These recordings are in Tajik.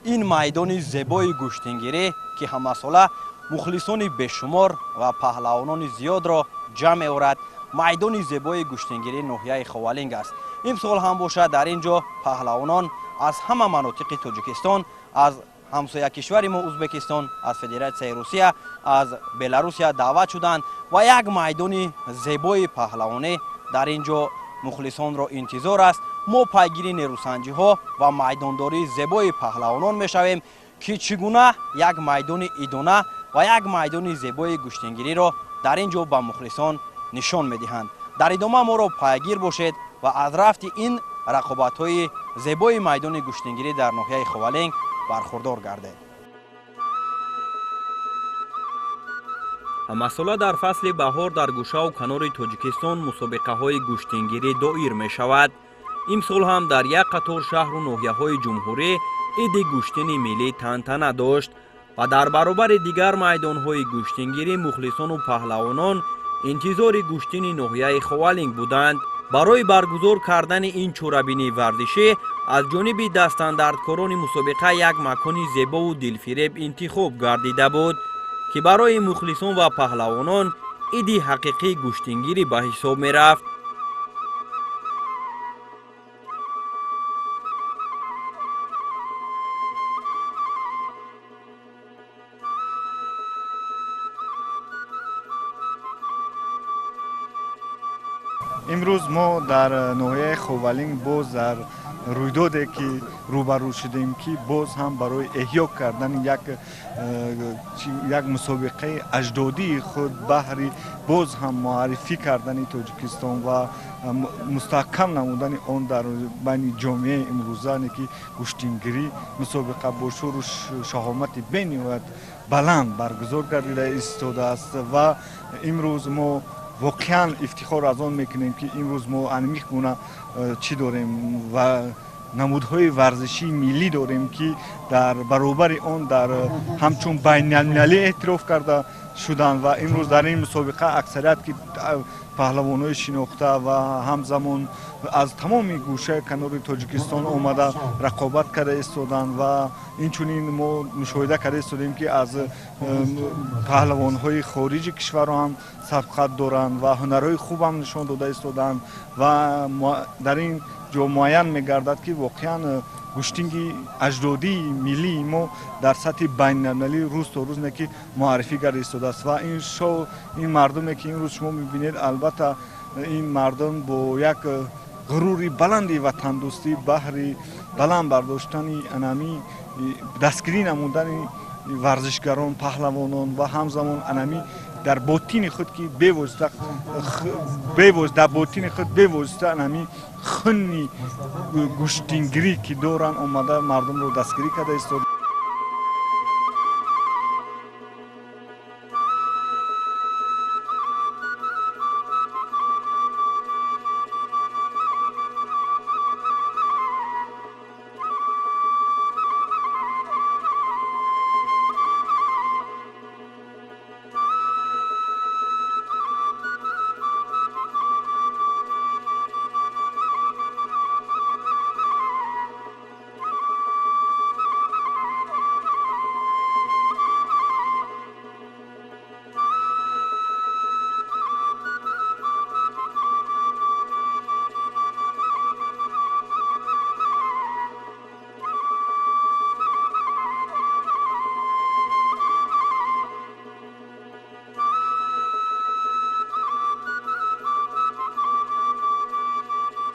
Ин майдони зебои гӯштингирӣ, ки ҳамасола мухлисони бешумор ва паҳлавонони зиёдро ҷамъ меорад, майдони зебои гӯштингирии ноҳияи Ховалинг аст. Имсол ҳам бошад, дар ин ҷо паҳлавонон аз ҳама манотиқи Тоҷикистон, аз ҳамсоя кишвари мо Узбекистон, аз Федератсияи Русия, аз Беларусия даъват шуданд ва як майдони зебои паҳлавонӣ дар ин ҷо мухлисонро интизор аст. Мо пайгири нерӯсанҷиҳо ва майдондории зебои паҳлавонон мешавем, ки чӣ гуна як майдони идона ва як майдони зебои гӯштингириро дар ин ҷо ба мухлисон нишон медиҳанд. Дар идома моро пайгир бошед ва аз рафти ин рақобатҳои зебои майдони гӯштингирӣ дар ноҳияи Ховалинг бархурдор гардед. Ҳамасола дар фасли баҳор дар гӯшаву канори Тоҷикистон мусобиқаҳои гӯштингирӣ доир мешавад. Имсол ҳам дар як қатор шаҳру ноҳияҳои ҷумҳурӣ иди гӯштини миллӣ тантана дошт ва дар баробари дигар майдонҳои гӯштингирӣ мухлисону паҳлавонон интизори гӯштини ноҳияи Ховалинг буданд. Барои баргузор кардани ин чорабинии варзишӣ аз ҷониби дастандардкорони мусобиқа як макони зебову дилфиреб интихоб гардида буд, ки барои мухлисон ва паҳлавонон иди ҳақиқии гӯштингирӣ ба ҳисоб мерафт. Имрӯз мо дар ноҳияи Ховалинг боз дар рӯйдоде ки рӯбарӯ шудем, ки боз ҳам барои эҳё кардани як мусобиқаи аҷдодии худ баҳри боз ҳам муаррифӣ кардани Тоҷикистон ва мустаҳкам намудани он дар байни ҷомеаи имрӯза, ки гӯштингирӣ мусобиқа бо шӯру шаҳомати бениҳоят баланд баргузор гардида истодааст. Ва имрӯз мо воқеан ифтихор аз он мекунем, ки имрӯз мо анимиқ гуна чӣ дорем ва намудҳои варзишии миллӣ дорем, ки дар баробари он дар ҳамчун байналмилалӣ эътироф карда шуданд. Ва имрӯз дар ин мусобиқа аксарият ки паҳлавонҳои шинохта ва ҳамзамон аз тамоми гӯшаи канори Тоҷикистон омада рақобат карда истоданд. Ва инчунин мо мушоҳида карда истодем, ки аз паҳлавонҳои хориҷи кишварро ҳам сабқат доранд ва ҳунарҳои хубам нишон дода истоданд. Ва дар ин ҷо муайян мегардад, ки воқеан гӯштинги аҷдодии миллии мо дар сатҳи байналмилалӣ рӯз то рӯз не ки муаррифӣ карда истодааст. Ва ин шоу, ин мардуме ки имрӯз шумо мебинед, албатта ин мардум бо як ғурури баланди ватандӯстӣ баҳри баланд бардоштани анами дастгирӣ намудани варзишгарон, паҳлавонон ва ҳамзамон анами дар ботини худ ки бевосита дар ботини худ бевосита анами хуни гӯштингирӣ ки доранд, омада мардумро дастгирӣ карда истод.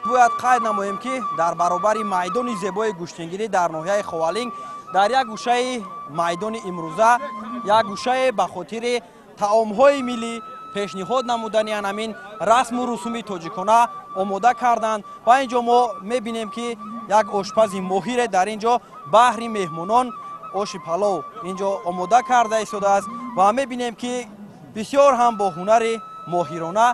Бояд қайд намоем, ки дар баробари майдони зебои гӯштингирӣ дар ноҳияи Ховалинг дар як гӯшаи майдони имрӯза як гӯшае ба хотири таомҳои миллӣ пешниҳод намудани анамин расму русуми тоҷикона омода карданд. Ва ин ҷо мо мебинем, ки як ошпази моҳире дар ин ҷо баҳри меҳмонон оши палов ин ҷо омода карда истодааст ва мебинем, ки бисёр ҳам бо ҳунари моҳирона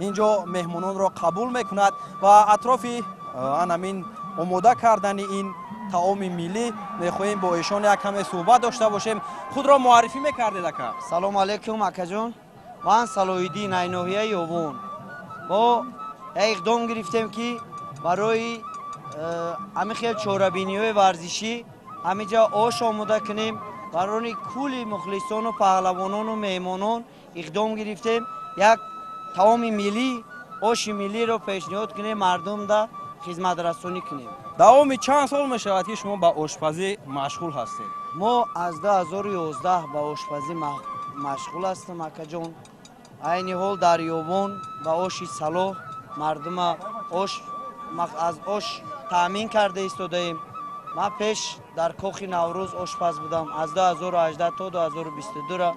ин ҷо меҳмононро қабул мекунад. Ва атрофи анамин омода кардани ин таоми миллӣ мехоҳем бо эшон як каме суҳбат дошта бошем. Худро муаррифӣ мекардед, ака? Салому алайкум, акаҷон. Ман Салоҳиддин, ай ноҳияи Ёвон. Мо як иқдом гирифтем, ки барои ҳамин хел чорабиниҳои варзишӣ Ҳаминҷа ош омода кунем. Барои кули мухлисону паҳлавонону меҳмонон иқдом гирифтем. Як таоми миллӣ, оши миллиро пешниҳод кунем, мардумда хизматрасонӣ кунем. Давоми чанд сол мешавад, ки шумо ба ошпазӣ машғул ҳастед? Мо аз 2011 ба ошпазӣ машғул ҳастем, акаҷон. Айни ҳол дар Ёвон ба оши Салоҳ мардума ош аз ош таъмин карда истодаем. Ман пеш дар Кохи Наврӯз ошпаз будам аз 2018 то 2022.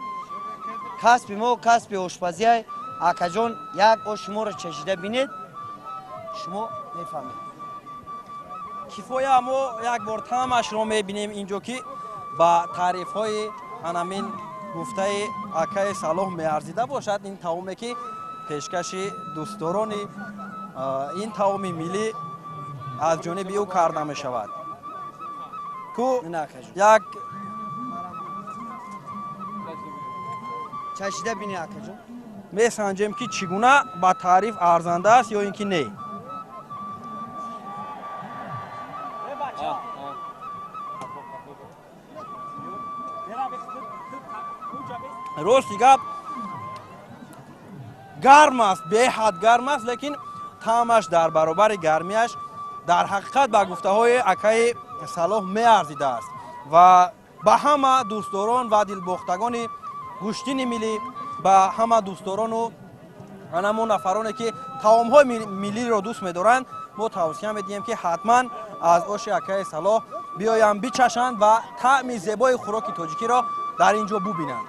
Касби мо касби ошпазия. Акаҷон, як ош шуморо чашида бинед, шумо мефаҳмед. Кифоя, мо як бор таъмашро мебинем инҷо, ки ба таърифҳои анамин гуфтаи акаи Салоҳ меарзида бошад ин таоме, ки пешкаши дӯстдорони ин таоми миллӣ аз ҷониби ӯ карда мешавад. Ку як чашида бини, акаҷон. Месанҷем, ки чӣ гуна ба таъриф арзанда аст ё ин ки не. Рости гап, гарм аст, беҳад гарм аст, лекин таъмаш дар баробари гармиаш дар ҳақиқат ба гуфтаҳои акаи Салоҳ меарзидааст ва ба ҳама дӯстдорон ва дилбохтагони гӯштини миллӣ, ба ҳама дӯстдорону анамон нафароне, ки таомҳои миллиро дӯст медоранд, мо тавсия медиҳем, ки ҳатман аз оши акаи Салоҳ биёянд, бичашанд ва таъми зебои хӯроки тоҷикиро дар ин ҷо бубинанд.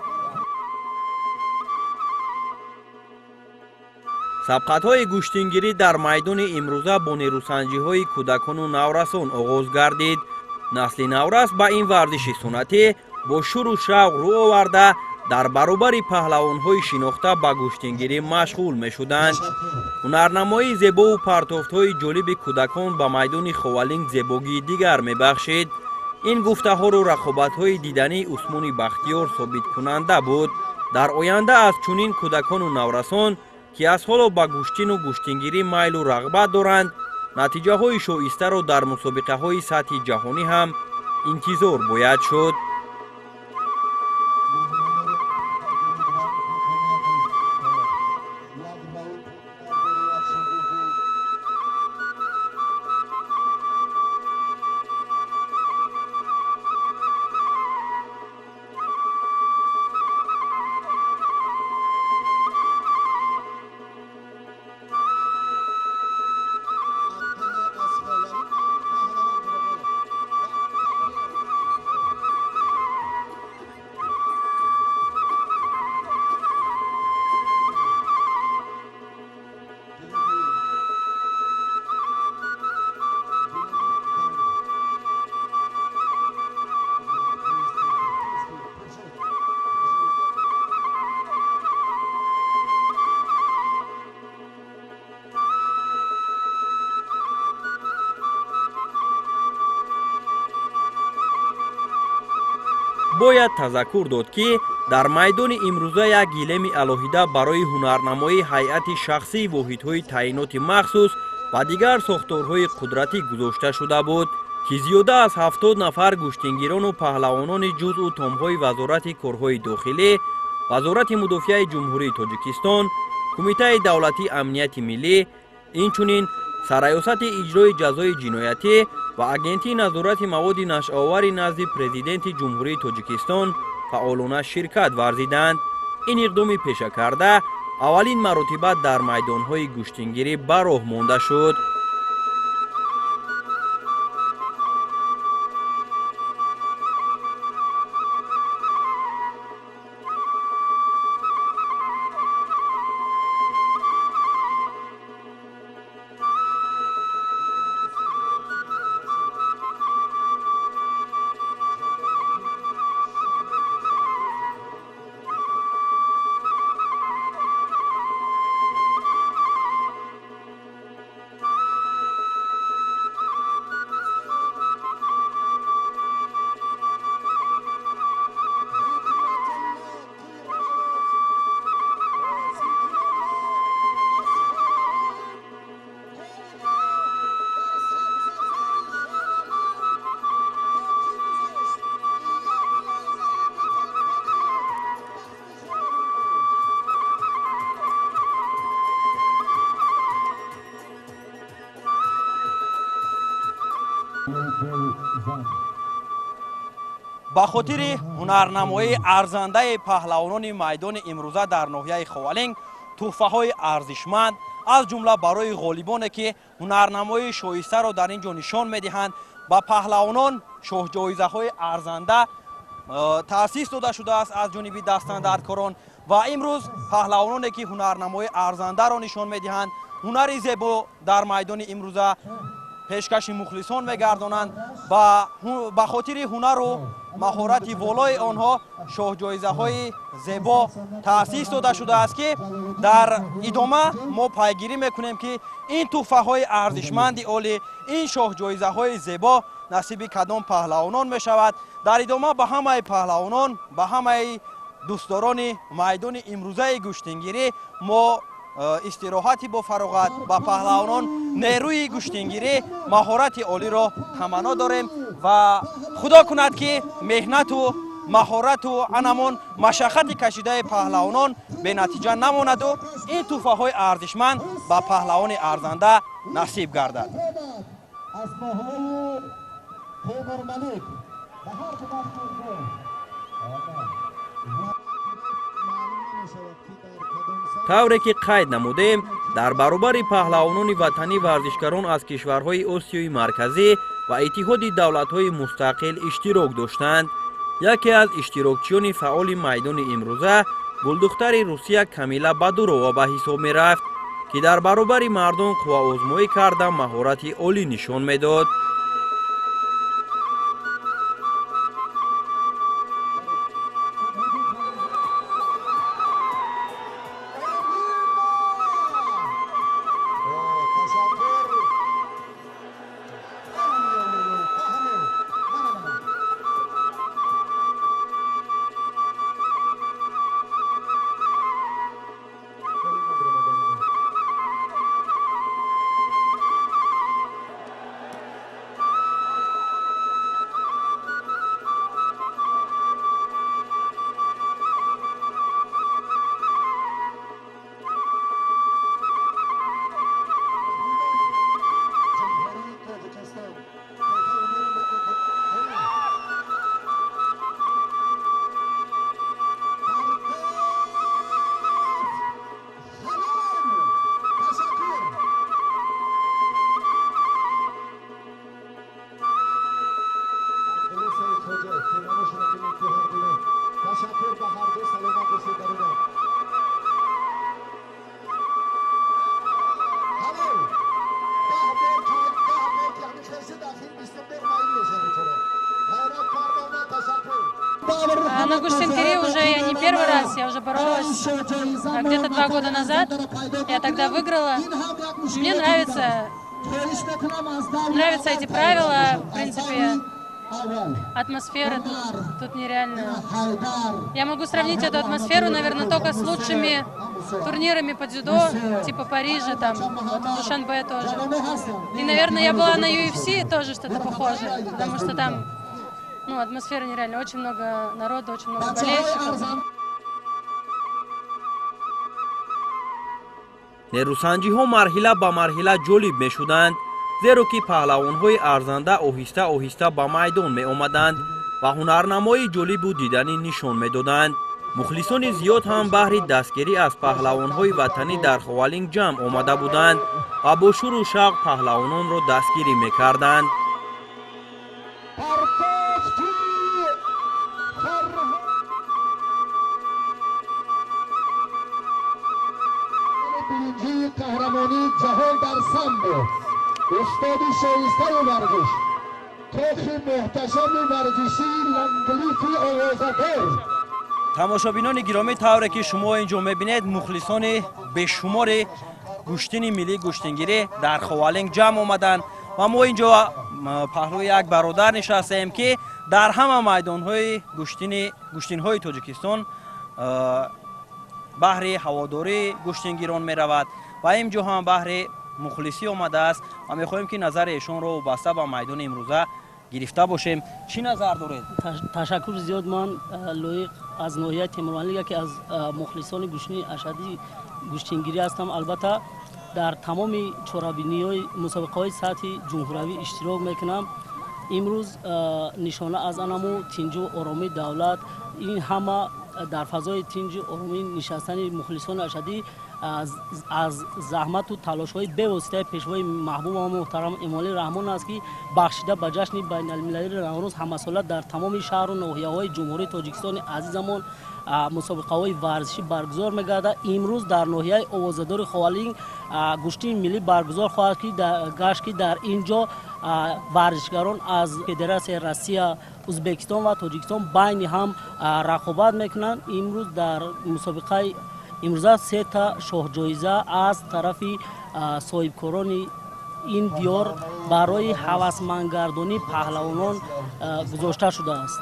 Сабқатҳои гӯштингирӣ дар майдони имрӯза бо нерӯсанҷиҳои кӯдакону наврасон оғоз гардид. Насли наврас ба ин варзиши суннатӣ бо шуру шавқ рӯ оварда, дар баробари паҳлавонҳои шинохта ба гӯштингирӣ машғул мешуданд. Ҳунарнамоии зебову партофтҳои ҷолиби кӯдакон ба майдони Ховалинг зебогии дигар мебахшид. Ин гуфтаҳоро рақобатҳои дидании Усмони Бахтиёр собиткунанда буд. Дар оянда аз чунин кӯдакону наврасон, ки аз ҳоло ба гӯштину гӯштингирӣ майлу рағбат доранд, натиҷаҳои шоистаро дар мусобиқаҳои сатҳи ҷаҳонӣ ҳам интизор бояд шуд. Бояд тазаккур дод, ки дар майдони имрӯза як гилеми алоҳида барои ҳунарнамоии ҳайати шахсии воҳидҳои таъиноти махсус ва дигар сохторҳои қудратӣ гузошта шуда буд, ки зиёда аз 70 нафар гӯштингирону паҳлавонони ҷузъу томҳои Вазорати корҳои дохилӣ, Вазорати мудофиаи Ҷумҳурии Тоҷикистон, Кумитаи давлатии амнияти миллӣ, инчунин Сарраёсати иҷрои ҷазои ҷиноятӣ ва Агентии назорати маводи нашъаовари назди Президенти Ҷумҳурии Тоҷикистон фаъолона ширкат варзиданд. Ин иқдоми пешакарда аввалин маротиба дар майдонҳои гӯштингирӣ ба роҳ монда шуд. Ба хотири ҳунарнамоии арзандаи паҳлавонони майдони имрӯза дар ноҳияи Ховалинг тӯҳфаҳои арзишманд, аз ҷумла барои ғолибоне ки ҳунарнамоии шоистаро дар ин ҷо нишон медиҳанд, ба паҳлавонон шоҳҷоизаҳои арзанда таъсис дода шудааст аз ҷониби дастандаркорон. Ва имрӯз паҳлавононе ки ҳунарнамоии арзандаро нишон медиҳанд, ҳунари зебо дар майдони имрӯза пешкаши мухлисон мегардонанд. Ба хотири ҳунару маҳорати волои онҳо шоҳҷоизаҳои зебо таъсис дода шудааст, ки дар идома мо пайгирӣ мекунем, ки ин тӯҳфаҳои арзишманди олӣ, ин шоҳҷоизаҳои зебо насиби кадом паҳлавонон мешавад. Дар идома ба ҳамаи паҳлавонон, ба ҳамаи дӯстдорони майдони имрӯзаи гӯштингирӣ мо истироҳати бо фароғат, ба паҳлавонон нерӯи гӯштингирӣ, маҳорати олиро таманно дорем ва худо кунад, ки меҳнату маҳорату анамон машаққати кашидаи паҳлавонон бенатиҷа намонаду ин тӯҳфаҳои арзишманд ба паҳлавони арзанда насиб гардад. Тавре ки қайд намудем, дар баробари паҳлавонони ватанӣ варзишгарон аз кишварҳои Осиёи Марказӣ ва Иттиҳоди давлатҳои мустақил иштирок доштанд. Яке аз иштирокчиёни фаъоли майдони имрӯза гулдухтари Русия Камила Бадурова ба ҳисоб мерафт, ки дар баробари мардон қувваозмоӣ карда маҳорати олӣ нишон медод. На гуштингири уже я не первый раз, я уже боролась где-то 2 года назад, я тогда выиграла. Мне нравятся эти правила, в принципе, атмосфера тут нереальная. Я могу сравнить эту атмосферу, наверное, только с лучшими турнирами по дзюдо, типа Парижа, там, Душанбе тоже. И, наверное, я была на UFC тоже что-то похожее, потому что там, ну, атмосфера нереальная, очень много народу, очень много болельщиков. Нерӯсанҷиҳо марҳила ба марҳила ҷолиб мешуданд, зеро ки паҳлавонҳои арзанда оҳиста оҳиста ба майдон меомаданд ва ҳунарнамоии ҷолибу диданӣ нишон медоданд. Мухлисони зиёд ҳам баҳри дастгирӣ аз паҳлавонҳои ватанӣ дар Ховалинг ҷамъ омада буданд ва бо шуру шавқ паҳлавононро дастгирӣ мекарданд. Қаҳрамонии ҷаҳон дар самбо, устоди шоистаи варзиш, кохи муҳташами варзишии ланглифи овозадор. Тамошобинони гиромӣ, тавре ки шумо ин ҷо мебинед, мухлисони бешумори гӯштини миллии гӯштингирӣ дар Ховалинг ҷамъ омаданд ва мо ин ҷо паҳлӯи як бародар нишастаем, ки дар ҳама майдонҳои гӯштинҳои Тоҷикистон баҳри ҳаводории гӯштингирон меравад ва ин ҷо ҳам баҳри мухлисӣ омадааст ва мехоҳем, ки назари эшонро вобаста ба майдони имрӯза гирифта бошем. Чӣ назар доред? Ташаккур зиёд. Ман Лоиқ аз ноҳияи Темурмалик, яке аз мухлисони гӯштини ашадии гӯштингирӣ ҳастам. Албатта дар тамоми чорабиниҳои мусобиқаҳои сатҳи ҷумҳуравӣ иштирок мекунам. Имрӯз нишона аз анаму тинҷу оромии давлат, ин ҳама дар фазои тинҷу оромӣ нишастани мухлисони ашаддӣ аз заҳмату талошҳои бевоситаи пешвои маҳбуб муҳтарам Эмомалӣ Раҳмон аст, ки бахшида ба ҷашни байналмилалии Наврӯз ҳамасола дар тамоми шаҳру ноҳияҳои Ҷумҳурии Тоҷикистони азизамон мусобиқаҳои варзишӣ баргузор мегардад. Имрӯз дар ноҳияи овозадори Ховалинг гӯштини миллӣ баргузор хоҳад гашт, ки дар ин ҷо варзишгарон аз Федератсияи Россия, Узбекистон ва Тоҷикистон байни ҳам рақобат мекунанд. Имрӯз дар мусобиқаи имрӯза сета шоҳҷоиза аз тарафи соҳибкорони ин диёр барои ҳавасмандгардонии паҳлавонон гузошта шудааст.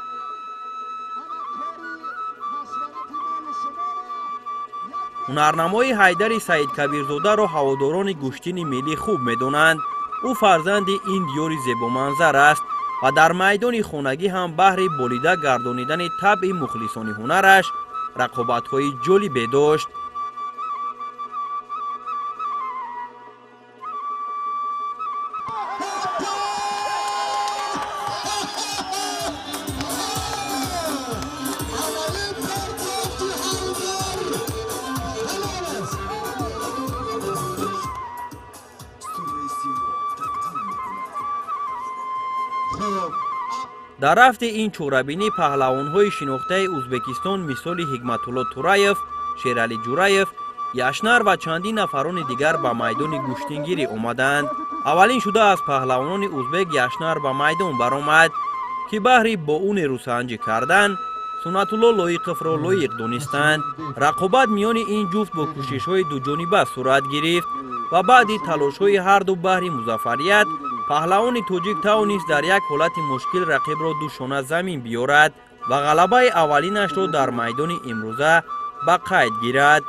Ҳунарнамои Ҳайдари Саидкабирзодаро ҳаводорони гӯштини миллӣ хуб медонанд. Ӯ фарзанди ин диёри зебоманзар аст ва дар майдони хонагӣ ҳам баҳри болида гардонидани табъи мухлисони ҳунараш рақобатҳои ҷолибе дошт. Дар рафти ин чорабинӣ паҳлавонҳои шинохтаи Узбекистон мисоли Ҳикматулло Тураев, Шералӣ Ҷураев, Яшнар ва чандин нафарони дигар ба майдони гӯштингирӣ омаданд. Аввалин шуда аз паҳлавонони узбек Яшнар ба майдон баромад, ки баҳри бо ӯ нерӯсанҷӣ кардан Суннатулло Лоиқовро лоиқ донистанд. Рақобат миёни ин ҷуфт бо кӯшишҳои дуҷониба сурат гирифт ва баъди талошҳои ҳарду баҳри музаффарият паҳлавони тоҷик тавонист дар як ҳолати мушкил рақибро ду шона замин биёрад ва ғалабаи аввалинашро дар майдони имрӯза ба қайд гирад.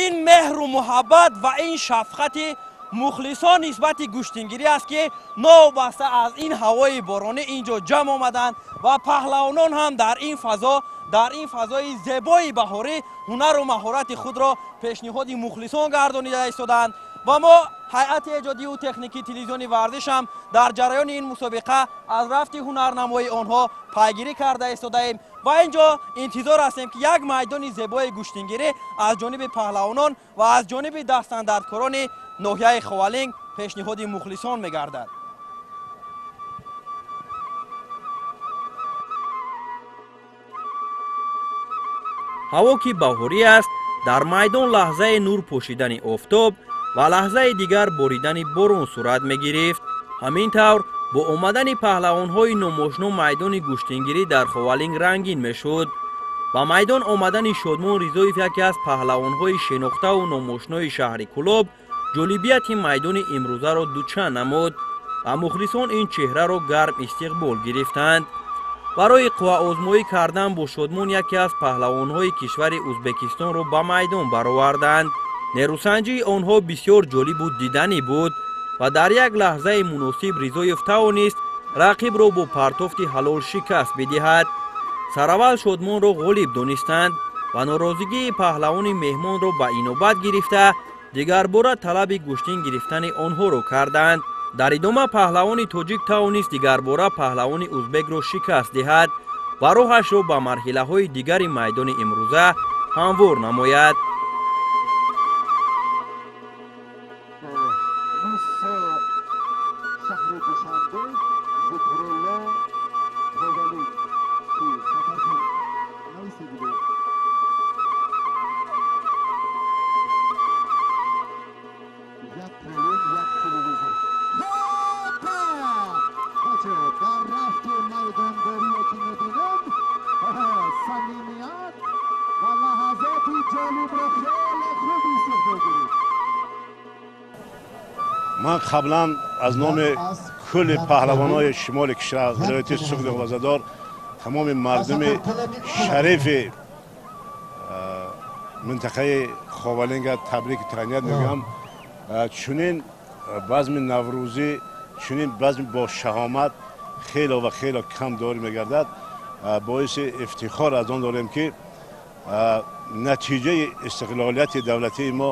Ин меҳру муҳаббат ва ин шафқати мухлисон нисбати гӯштингирӣ аст, ки новобаста аз ин ҳавои боронӣ ин ҷо ҷамъ омаданд ва паҳлавонон ҳам дар ин фазо, дар ин фазои зебои баҳорӣ ҳунару маҳорати худро пешниҳоди мухлисон гардонида истоданд. Ва мо ҳайати эҷодиву техникии телевизиони варзиш ҳам дар ҷараёни ин мусобиқа аз рафти ҳунарнамоии онҳо пайгирӣ карда истодаем ва ин ҷо интизор ҳастем, ки як майдони зебои гӯштингирӣ аз ҷониби паҳлавонон ва аз ҷониби дастандарткорони ноҳияи Ховалинг пешниҳоди мухлисон мегардад. Ҳаво ки баҳорӣ аст, дар майдон лаҳзаи нур пӯшидани офтоб ва лаҳзаи дигар боридани борон сурат мегирифт. Ҳамин тавр бо омадани паҳлавонҳои номошно майдони гӯштингирӣ дар Ховалинг рангин мешуд. Ба майдон омадани Шодмон Ризоев, яке аз паҳлавонҳои шинохтаву номошнои шаҳри Кӯлоб, ҷолибияти майдони имрӯзаро дучанд намуд ва мухлисон ин чеҳраро гарм истиқбол гирифтанд. Барои қувваозмоӣ кардан бо Шодмон яке аз паҳлавонҳои кишвари Узбекистонро ба майдон бароварданд. Нерӯсанҷии онҳо бисёр ҷолибу диданӣ буд ва дар як лаҳзаи муносиб Ризоев тавонист рақибро бо партофти ҳалол шикаст бидиҳад. Сараввал Шодмонро ғолиб донистанд ва норозигии паҳлавони меҳмонро ба инобат гирифта дигарбора талаби гӯштин гирифтани онҳоро карданд. Дар идома паҳлавони тоҷик тавонист дигарбора паҳлавони узбекро шикаст диҳад ва роҳашро ба марҳилаҳои дигари майдони имрӯза ҳамвор намояд. Ман қаблан аз номи кулли паҳлавонои шимоли кишвар, вилояти Суғди Овозадор, тамоми мардуми шарифи минтақаи Ховалинга табрики таҳният мегӯям. Чунин базми наврӯзӣ, чунин базми бо шаҳомат хело ва хело кам дорӣ мегардад. Боиси ифтихор аз он дорем, ки натиҷаи истиқлолияти давлатии мо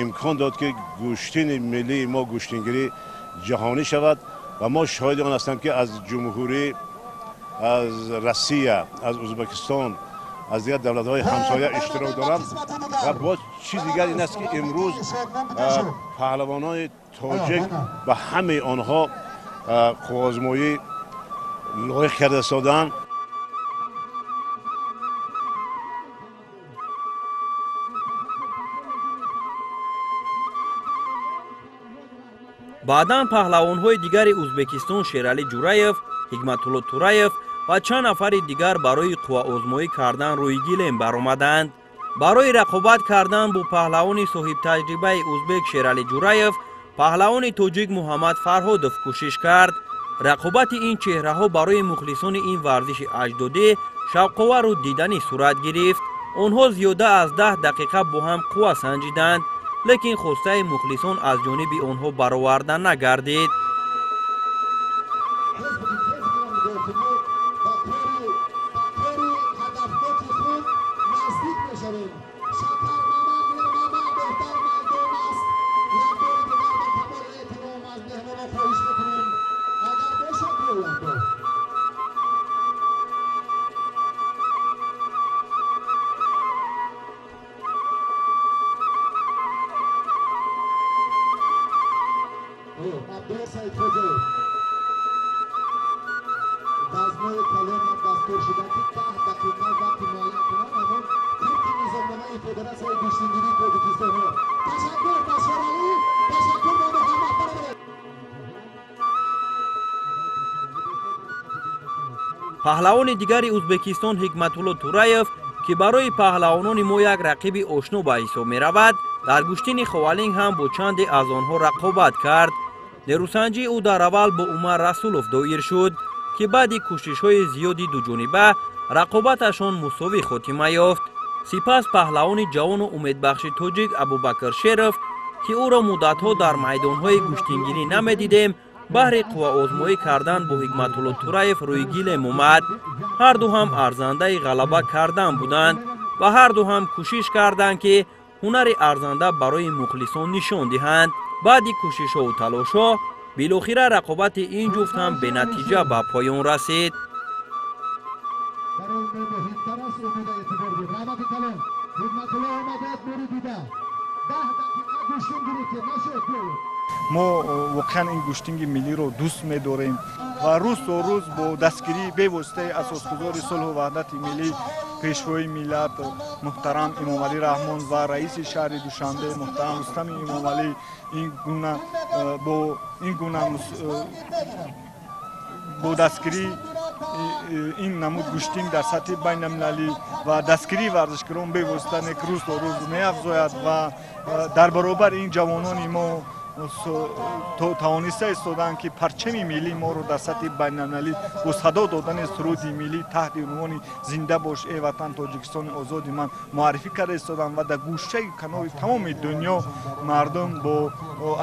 имкон дод, ки гӯштини миллии мо гӯштингирӣ ҷаҳонӣ шавад ва мо шоҳиди он ҳастем, ки аз ҷумҳурӣ, аз Россия, аз Ӯзбекистон, аз дигар давлатҳои ҳамсоя иштирок доранд. Ва боз чиз дигар ин аст, ки имрӯз паҳлавонони тоҷик ба ҳамаи онҳо қувваозмоӣ лоиқ карда истодаанд. Баъдан паҳлавонҳои дигари Ӯзбекистон Шералӣ Ҷураев, Ҳикматулло Тураев ва чанд нафари дигар барои қувваозмоӣ кардан рӯи гилем баромаданд. Барои рақобат кардан бо паҳлавони соҳибтаҷрибаи ӯзбек Шералӣ Ҷураев, паҳлавони тоҷик Муҳаммад Фарҳодов кӯшиш кард. Рақобати ин чеҳраҳо барои мухлисони ин варзиши аҷдодӣ шавқовару диданӣ сурат гирифт. Онҳо зиёда аз 10 дақиқа бо ҳам қувва санҷиданд, лекин хостаи мухлисон аз ҷониби онҳо бароварда нагардид. Паҳлавони дигари Ӯзбекистон Ҳикматулло Тураев, ки барои паҳлавонони мо як рақиби ошно ба ҳисоб меравад, дар гӯштини Ховалинг ҳам бо чанде аз онҳо рақобат кард. Нерӯсанҷии ӯ дар аввал бо Умар Расулов доир шуд, ки баъди кӯшишҳои зиёди дуҷониба рақобаташон мусовӣ хотима ёфт. Сипас паҳлавони ҷавону умедбахши тоҷик Абубакр Шеров, ки ӯро муддатҳо дар майдонҳои гӯштингирӣ намедидем, баҳри қувваозмоӣ кардан бо Ҳикматулло Тураев рӯи гилем омад. Ҳарду ҳам арзандаи ғалаба кардан буданд ва ҳарду ҳам кӯшиш карданд, ки ҳунари арзанда барои мухлисон нишон диҳанд. Баъди кӯшишҳову талошҳо билохира рақобати ин ҷуфт ҳам бенатиҷа ба поён расид. Мо воқеан ин гӯштинги миллиро дӯст медорем ва рӯз то рӯз бо дастгирии бевоситаи асосгузори сулҳу ваҳдати миллӣ, пешвои миллат муҳтарам Эмомалӣ Раҳмон ва раиси шаҳри Душанбе муҳтарам Рустами Эмомалӣ, бо ин гуна бо дастгирии ин намуд гӯштинг дар сатҳи байналмилалӣ ва дастгирии варзишгарон бевосита нек рӯз то рӯз меафзояд ва дар баробари ин ҷавонони мо тавониста истодаанд, ки парчами миллии моро дар сатҳи байналмилалӣ бо садо додани суруди миллӣ таҳти унвони «Зинда бош, э ватан, Тоҷикистони озоди ман» муаррифӣ карда истоданд ва дар гӯшаи канори тамоми дунё мардум бо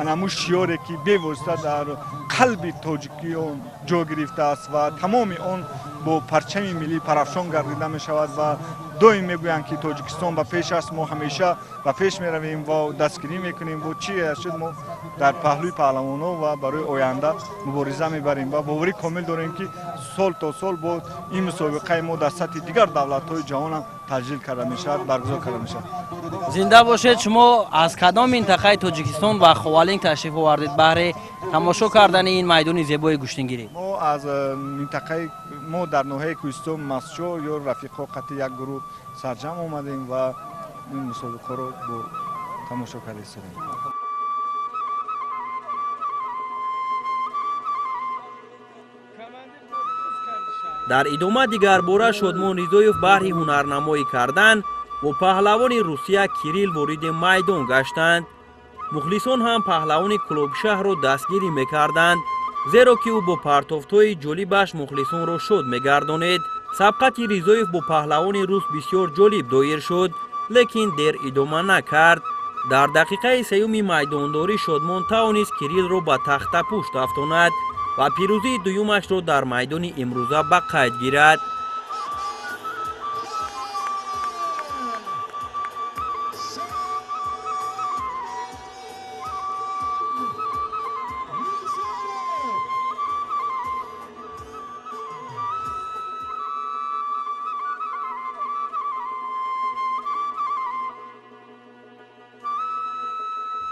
анаму шиёре, ки бевосита дар қалби тоҷикиён ҷо гирифтааст ва тамоми он бо парчами миллӣ парафшон гардида мешавад ва доим мегӯянд, ки Тоҷикистон ба пеш аст, мо ҳамеша ба пеш меравем ва дастгирӣ мекунем ва чи шуд, мо дар паҳлӯи паҳлавонҳо ва барои оянда мубориза мебарем ва боварӣ комил дорем, ки сол то сол бо ин мусобиқаи мо дар сатҳи дигар давлатҳои ҷаҳонам таҷлил карда мешавад, баргузор карда мешавад. Зинда бошед! Шумо аз кадом минтақаи Тоҷикистон ба Ховалинг ташриф овардед баҳри тамошо кардани ин майдони зебои гӯштингирӣ? Мо аз минтақаи мо дар ноҳияи Кӯҳистон Мастчо ё рафиқҳо қати як гурӯҳ сарҷамъ омадем ва ин мусобиқаро бо тамошо карда истодем. Дар идома дигарбора Шодмон Ризоев баҳри ҳунарнамоӣ кардан Бо паҳлавони Русия Кирилл вориди майдон гаштанд. Мухлисон ҳам паҳлавони Кӯлобшаҳрро дастгирӣ мекарданд, зеро ки ӯ бо партофтҳои ҷолибаш мухлисонро шод мегардонид. Сабқати Ризоев бо паҳлавони рус бисёр ҷолиб доир шуд, лекин дер идома накард. Дар дақиқаи сеюми майдондорӣ Шодмон тавонист Кириллро ба тахтапушт афтонад ва пирӯзии дуюмашро дар майдони имрӯза ба қайд гирад.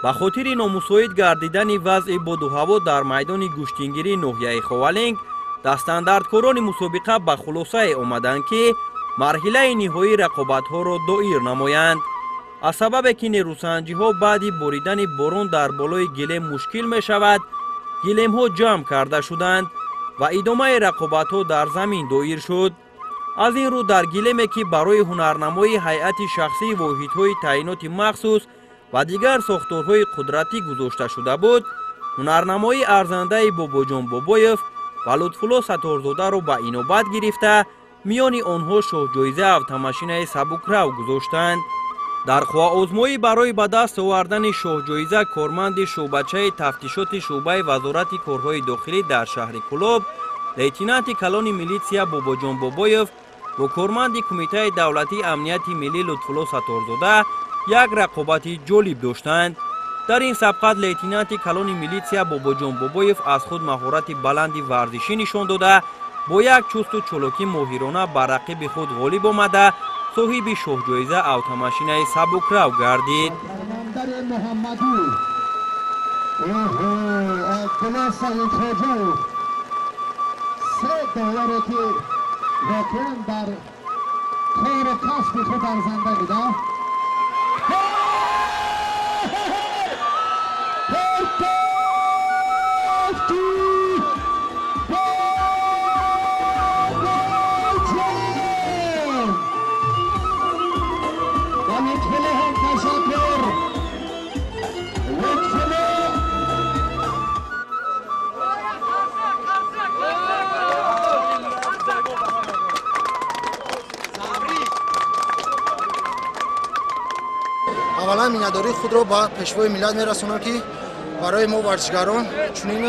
Ба хотири номусоид гардидани вазъи боду ҳаво дар майдони гӯштингирии ноҳияи Ховалинг, дастандардкорони мусобиқа ба хулосае омаданд, ки марҳилаи ниҳоии рақобатҳоро доир намоянд. Аз сабабе ки нерӯсанҷиҳо баъди боридани борон дар болои гилем мушкил мешавад, гилемҳо ҷамъ карда шуданд ва идомаи рақобатҳо дар замин доир шуд. Аз ин рӯ дар гилеме, ки барои ҳунарнамоии ҳайати шахсии воҳидҳои таъиноти махсус ва дигар сохторҳои қудратӣ гузошта шуда буд, ҳунарнамоии арзандаи Бобоҷон Бобоев ва Лутфулло Сатторзодаро ба инобат гирифта, миёни онҳо шоҳҷоиза автомашинаи сабукрав гузоштанд. Дар қувваозмоӣ барои ба даст овардани шоҳҷоиза корманди шӯъбачаи тафтишоти шӯъбаи Вазорати корҳои дохилӣ дар шаҳри Кӯлоб, лейтенанти калони милитсия Бобоҷон Бобоев бо корманди Кумитаи давлатии амнияти миллӣ Лутфулло Сатторзода як рақобати ҷолиб доштанд. Дар ин сабқат лейтенанти калони милитсия Бобоҷон Бобоев аз худ маҳорати баланди варзишӣ нишон дода, бо як чусту чолокӣ моҳирона ба рақиби худ ғолиб омада, соҳиби шоҳҷоиза автомашинаи сабукрав гардид. Аввалан миннатдории худро ба Пешвои миллат мерасонам, ки барои мо варзишгарон чунин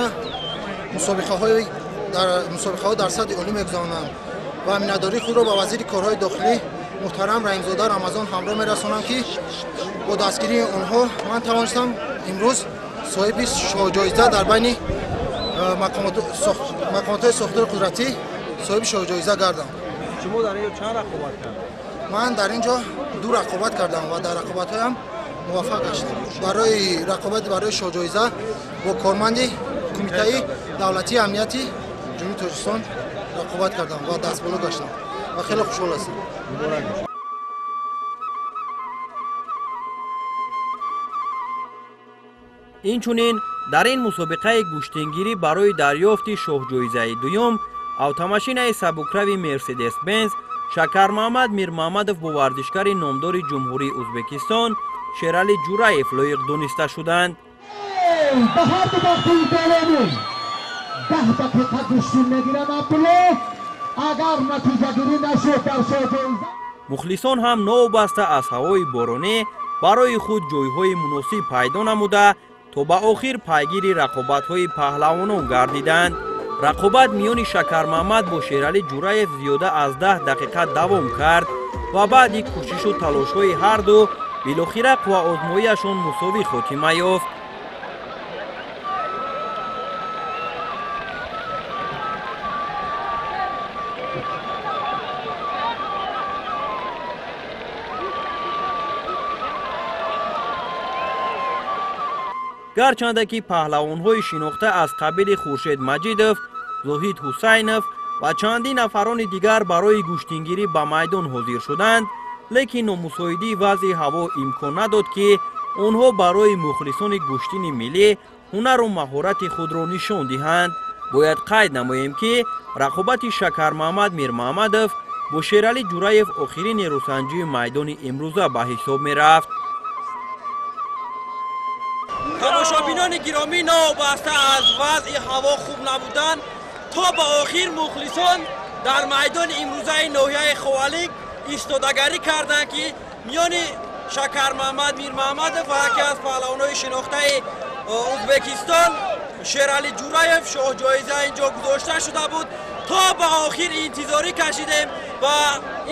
мусобиқаҳо дар сатҳи олӣ мегузаронанд ва миннатдории худро ба вазири корҳои дохилӣ муҳтарам Раҳимзода Рамазон ҳамроҳ мерасонам, ки бо дастгирии онҳо ман тавонистам имрӯз соҳиби шоҳҷоиза дар байни мақомотҳои сохтори қудратӣ соҳиби шоҳҷоиза гардам. Шумо дар ин ҷо чанд рақобат кардед? Ман дар ин ҷо ду рақобат кардам ва дар рақобатҳоям муваффақ гаштам. Барои рақобат барои шоҳҷоиза бо корманди Кумитаи давлатии амнияти Ҷумҳурии Тоҷикистон рақобат кардам ва дастболо гаштам ва хеле хушҳол ҳастам. Инчунин дар ин мусобиқаи гӯштингирӣ барои дарёфти шоҳҷоизаи дуюм автомашинаи сабукрави Мерседес Бенз Шакармаҳмад Мирмаҳмадов бо варзишгари номдори Ҷумҳурии Ӯзбекистон Шерали Ҷураев лоиқ дониста шуданд. Ба ҳар ду бохтаи болонӣ 10 дақиқа гӯштин мегиранд Абдулло, агар натиҷагирӣ нашуд дар шоҳҷоиза. Мухлисон ҳам новобаста аз ҳавои боронӣ барои худ ҷойҳои муносиб пайдо намуда, то ба охир пайгири рақобатҳои паҳлавонон гардиданд. Рақобат миёни Шакармаҳмад бо Шерали Ҷураев зиёда аз 10 дақиқа давом кард ва баъди кӯшишу талошҳои ҳарду билохира қувваозмоиашон мусовӣ хотима ёфт. Гарчанде ки паҳлавонҳои шинохта аз қабили Хуршед Маҷидов, Зоҳид Ҳусайнов ва чандин нафарони дигар барои гӯштингирӣ ба майдон ҳозир шуданд, лекин номусоидии вазъи ҳаво имкон надод, ки онҳо барои мухлисони гӯштини миллӣ ҳунару маҳорати худро нишон диҳанд. Бояд қайд намоем, ки рақобати Шакармаҳмад Мирмаҳмадов Бо Шералӣ Ҷураев охирин нерӯсанҷии майдони имрӯза ба ҳисоб мерафт. Тамошобинони гиромӣ, новобаста аз вазъи ҳаво хуб набудан, то ба охир мухлисон дар майдони имрӯзаи ноҳияи Ховалинг истодагарӣ карданд, ки миёни Шакармаҳмад Мирмаҳмадов ва яке аз паҳлавонои шинохтаи Ӯзбекистон Шералӣ Ҷураев шоҳҷоиза инҷо гузошта шуда буд. То ба охир интизорӣ кашидем ва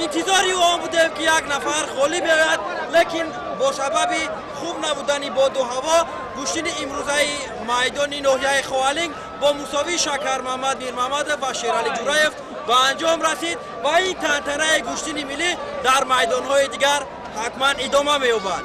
интизори он будем, ки як нафар ғолиб меояд, лекин бо сабаби хуб набудани боду ҳаво гӯштини имрӯзаи майдони ноҳияи Ховалинг бо мусовии Шакармаҳмад Мирмаҳмадов ва Шералӣ Ҷураев ба анҷом расид ва ин тантанаи гӯштини миллӣ дар майдонҳои дигар ҳатман идома меёбад.